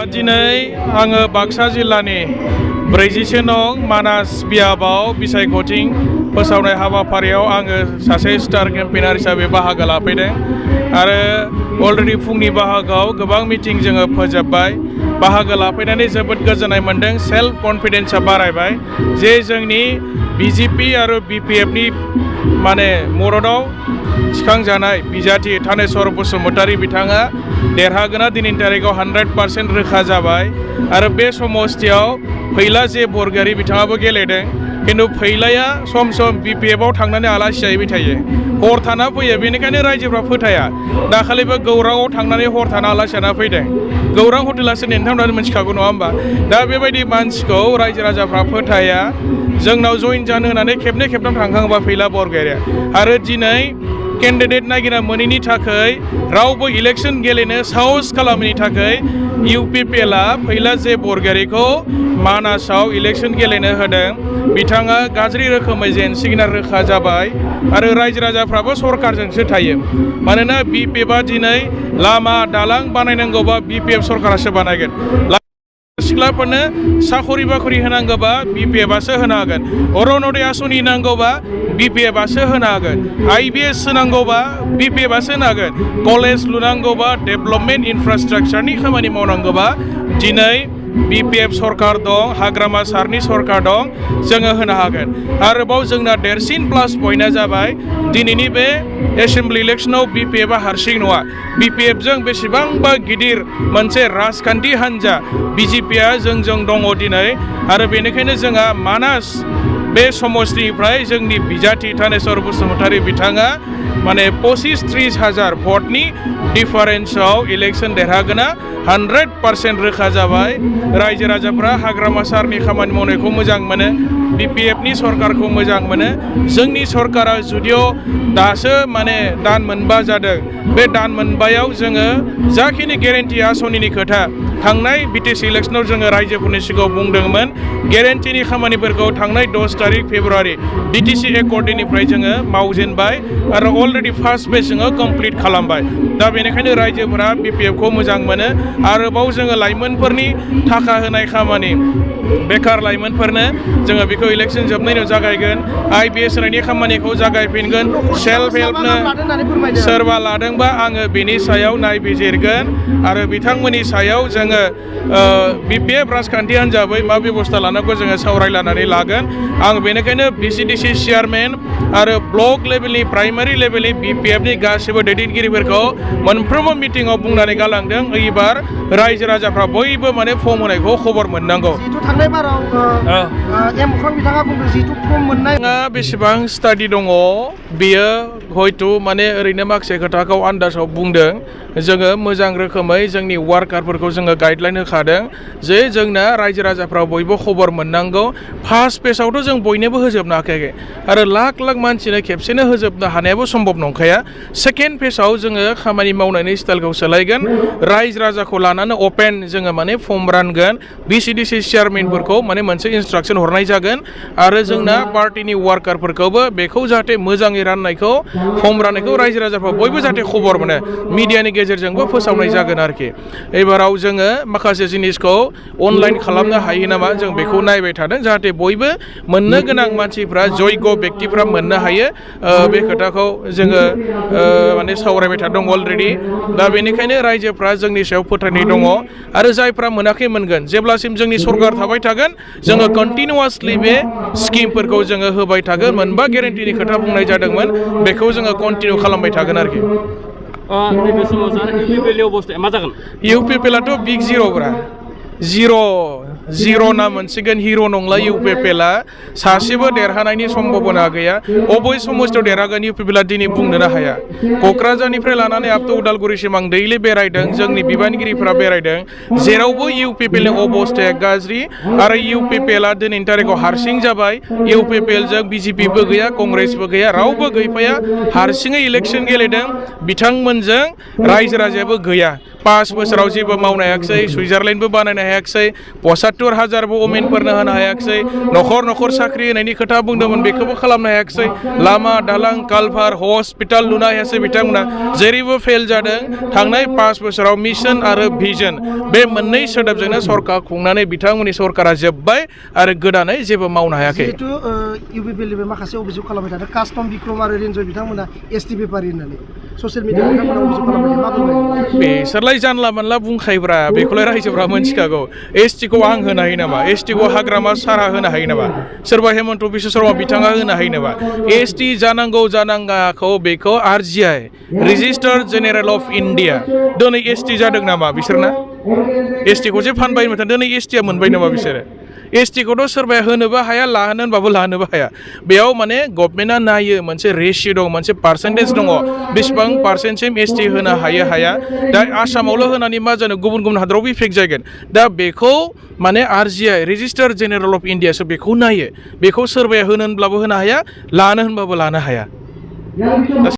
दिनै आङो बाक्सा जिल्लानि 40 नं मानास बियाबाव बिसायख'थि फोसावनाय हाबाफारियाव आङो सासे स्टार केम्पेइनार हिसाबै बाहागो लाफैदों आरो अलरेडि फुंनि बाहागोआव गोबां मिटिं जोङो फोजोबबाय। बाहागो लाफैनानै जोबोद गोजोननाय मोन्दों। सेल्फ कन्फिडेन्सआ बारायबाय जे जोंनि बिजेपि आरो बिपिएफनि मददाव थिखांजानाय बिजाथि थानेश्वर बसुमतारी बिथाङा देरहागोना दिनैनि तारिखआव 100% रोखा जाबाय आरो बे समस्थियाव फैला जे बरगयारी बिथाङाबो गेलेदों खिन्थु फैलाया सम सम बिपिएफआव थांनानै आलासि जाहैबाय थायो, हर थाना फैयो, बेनिखायनो रायजोफ्रा फोथाया। दाखालिबो गौराङाव थांनानै हर थाना आलासि जाना फैदों। गौरां हटेलासो नोंथांमोनानो मिथिखागौ नङा होमबा? दा बेबायदि मानसिखौ रायजो राजाफ्रा फोथाया। जोंनाव जइन जानो होनानै खेबनै खेबथाम थांखांबा फैला बरगयारिया आरो दिनै केन्डिडेट नागिरना मोनैनि थाखाय रावबो इलेक्शन गेलेनो साहस खालामैनि थाखाय इउपिपिएलआ फैला जे बरगयारिखौ मानासाव इलेक्शन गेलेनो होदों। बिथाङा गाज्रि रोखोमै जेनसिगोन रोखा जाबाय आरो रायजो राजाफ्राबो सरकारजोंसो थायो। मानोना बिपिएफआ दिनै लामा दालां बानायनांगौबा बिपिएफ सरकारासो बानायगोन। सिख्लाफोरनो साखरि बाखरि होनांगौबा बिपिएफआसो होनो हागोन। अरुण'दय आसनि नांगौबा बिपिएफआसो होनो हागोन। IBS होनांगौबा बिपिएफआसो होनो हागोन। कलेज लुनांगौबा डेभेलपमेन्ट इनफ्रास्ट्राक्चारनि खामानि मावनांगौबा दिनै बिपिएफ सरकार दं, हाग्रामा सारनि सरकार दं, जोङो होनो हागोन। आरोबाव जोंना देरसिन प्लास पइन्टआ जाबाय दिनैनि बे एसेम्बलि इलेक्शनाव बिपिएफआ हारसिं नङा। बिपिएफजों बेसेबांबा गिदिर मोनसे राजखान्थि हान्जा बिजेपिआ जोंजों दङ दिनै आरो बेनिखायनो जोंहा मानास बे समस्थिनिफ्राय जोंनि बिजाथि थानेश्वर बसुमतारी बिथाङा 25-30 हाजार भटनि डिफारेन्सआव इलेक्शन देरहागोना 100% रोखा जाबाय। रायजो राजाफ्रा हाग्रामा सारनि खामानि मावनायखौ मोजां मोनो, बिपिएफनि सरकारखौ मोजां मोनो। जोंनि सरकारा जुदिअ दासो दान मोनबा जादों, बे दान मोनबायाव जोङो जाखिनि गेरेन्टि आसनिनि खोथा थांनाय बिटिसि इलेक्शनाव जोङो रायजोफोरनि सिगाङाव बुंदोंमोन, गेरेन्टिनि खामानिफोरखौ थांनाय 10 तारिख फेब्रुवारि बिटिसि एकर्डनिफ्राय जोङो मावजेनबाय आरो अलरेडि फार्स्ट फेज जोङो कमप्लिट खालामबाय। दा बेनिखायनो रायजोफोरा बिपिएफखौ मोजां मोनो। आरोबाव जोङो लाइमोनफोरनि थाखा होनाय खामानि, बेकार लाइमोनफोरनो जोङो बेखौ इलेक्शन जोबनायनि उनाव जागायगोन। IBS होनायनि खामानिखौ जागायफिनगोन। सेल्फ हेल्पनो सोरबा लादोंबा आङो बेनि सायाव नायबिजिरगोन आरो बिथांमोननि सायाव जोङो बिपिएफ राजखान्थि हान्जाबै मा बेबस्था लानांगौ जोङो सावरायलायनानै लागोन। आं बेनिखायनो VCDC चेयारमेन आरो ब्लक लेभेलनि प्राइमारि लेभेलनि बिपिएफनि गासिबो दैदेनगिरिफोरखौ मोनफ्रोमबो मिटिङाव बुंनानै गालांदों एबार रायजो राजाफ्रा बयबो फर्म होनायखौ खबर मोननांगौ। थांनाय बाराव एम अख्रां बिथाङा बुंदों जिहेतु फर्म मोननाय बेसेबां स्टाडि दङ बेयो हयथ' ओरैनो माखासे खोथाखौ आन्दाजाव बुंदों। जोङो मोजां रोखोमै जोंनि वार्कारफोरखौ जोङो गाइडलाइन होखादों जे जोंना रायजो राजाफ्रा बयबो खबर मोननांगौ। फार्स्ट फेजआवथ' जों बयनोबो होजोबनो हाखायाखै आरो लाख लाख मानसिनो खेबसेनो होजोबनो हानायाबो सम्भब नंखाया। सेकेन्ड फेजआव जोङो खामानि मावनायनि स्टाइलखौ सोलायगोन। रायजो राजाखौ लानानै अपेन जोङो फर्म रानगोन। VCDC चेयारमेनफोरखौ मोनसे इन्सट्राक्सन हरनाय जागोन आरो जोंना पार्टिनि वार्कारफोरखौबो बेखौ जाहाथे मोजाङै राननायखौ फर्म राननायखौ रायजो राजाफ्रा बयबो जाहाथे खबर मोनो, मिडियानि गेजेरजोंबो फोसावनाय जागोन आरोखि। एबाराव जोङो माखासे जिनिसखौ अनलाइन खालामनो हायो नामा जों बेखौ नायबाय थादों, जाहाथे बयबो मोननो गोनां मानसिफ्रा जयग व्यक्तिफ्रा मोननो हायो। बे खोथाखौ जोङो सावरायबाय थादों अलरेडि। दा बेनिखायनो रायजोफ्रा जोंनि सायाव फोथायनाय दङ आरो जायफ्रा मोनाखै मोनगोन। जेब्लासिम जोंनि सरकार थाबाय थागोन जोङो कन्टिनिउवासलि बे स्किमफोरखौ जोङो होबाय थागोन। मोनबा गेरेन्टिनि खोथा बुंनाय जादोंमोन, बेखौ जोङो कन्टिनिउ खालामबाय थागोन आरोखि। नैबे समाव सार इउपिपिएलनि अबस्थाया मा जागोन? इउपिपिएलआथ' बिग जिर'ब्रा, जिर' ना मोनसिगोन। हिर' नंला इउपिपिएलआ, सासेबो देरहानायनि सम्भाबना गैया। अबे समस्थियाव देरहागोन इउपिपिएलआ दिनै बुंनोनो हाया। क'क्राझारनिफ्राय लानानै आप टु उदालगुरिसिम आं दैलि बेरायदों, जोंनि बिबानगिरिफ्रा बेरायदों, जेरावबो इउपिपिएलनि अबस्थाया गाज्रि आरो इउपिपिएलआ दिनैनि तारिखआव हारसिं जाबाय। इउपिपिएलजों बिजेपिबो गैया, कंग्रेसबो गैया, रावबो गैफाया, हारसिङै इलेक्शन गेलेदों। बिथांमोनजों रायजो राजायाबो गैया। 5 बोसोराव जेबो मावनो हायाखिसै, सुइजारलेण्डबो बानायनो हायाखिसै, 70,000 वमेनफोरनो होनो हायाखिसै न'खर न'खर साख्रि होनायनि खोथा बुंदोंमोन बेखौबो खालामनो हायाखिसै लामा दालां कालभार हस्पिटाल लुनो हायासै बिथांमोना जेरैबो फेल जादों थांनाय 5 बोसोराव मिशन आरो भिजन बे मोननै सोदोबजोंनो सरकार खुंनानै बिथांमोननि सरकारा जोब्बाय आरो गोदानै जेबो मावनो हायाखै जिहेतु इउपिपिएलनिफ्राय माखासे अभियोग खालामबाय थादों कास्टम बिक्रम आरो रेन्जय बिथांमोना एसटि बेपारि होननानै ससियेल मिडियायाव बिथांमोना अभियोग खालामबाय थादों मा बुंबाय बिसोरलाय जानला मोनला बुंखायोब्रा बेखौलाय रायजोफ्रा मोनथिखागौ एसटिखौ आं होनो हायो नामा एसटिखौ हाग्रामा सारा होनो हायो नामा सोरबा हेमन्त बिश्व शर्मा बिथाङा होनो हायो नामा एसटि जानांगौ जानाङाखौ बेखौ आरजिआइ रेजिस्टार्ड जेनेरेल अफ इन्डिया दिनै एसटि जादों नामा बिसोरना एसटिखौ जे फानबाय दिनै एसटिआ मोनबाय नामा बिसोरो एसटिखौथ' सोरबाया होनोबो हाया लाहोनो होनबाबो लानोबो हाया बेयाव माने गभर्नमेन्टआ नायो मोनसे रेशियो दं मोनसे पार्सेन्टेज दङ बेसेबां पार्सेन्टसिम एसटि होनो हायो हाया दा आसामावल' होनानै मा जानो गुबुन गुबुन हादरावबो इफेक्ट जागोन दा बेखौ माने आरजिआइ रेजिस्टार्ड जेनेरेल अफ इन्डियासो बेखौ नायो बेखौ सोरबाया होनो होनब्लाबो होनो हाया लानो होनबाबो लानो हाया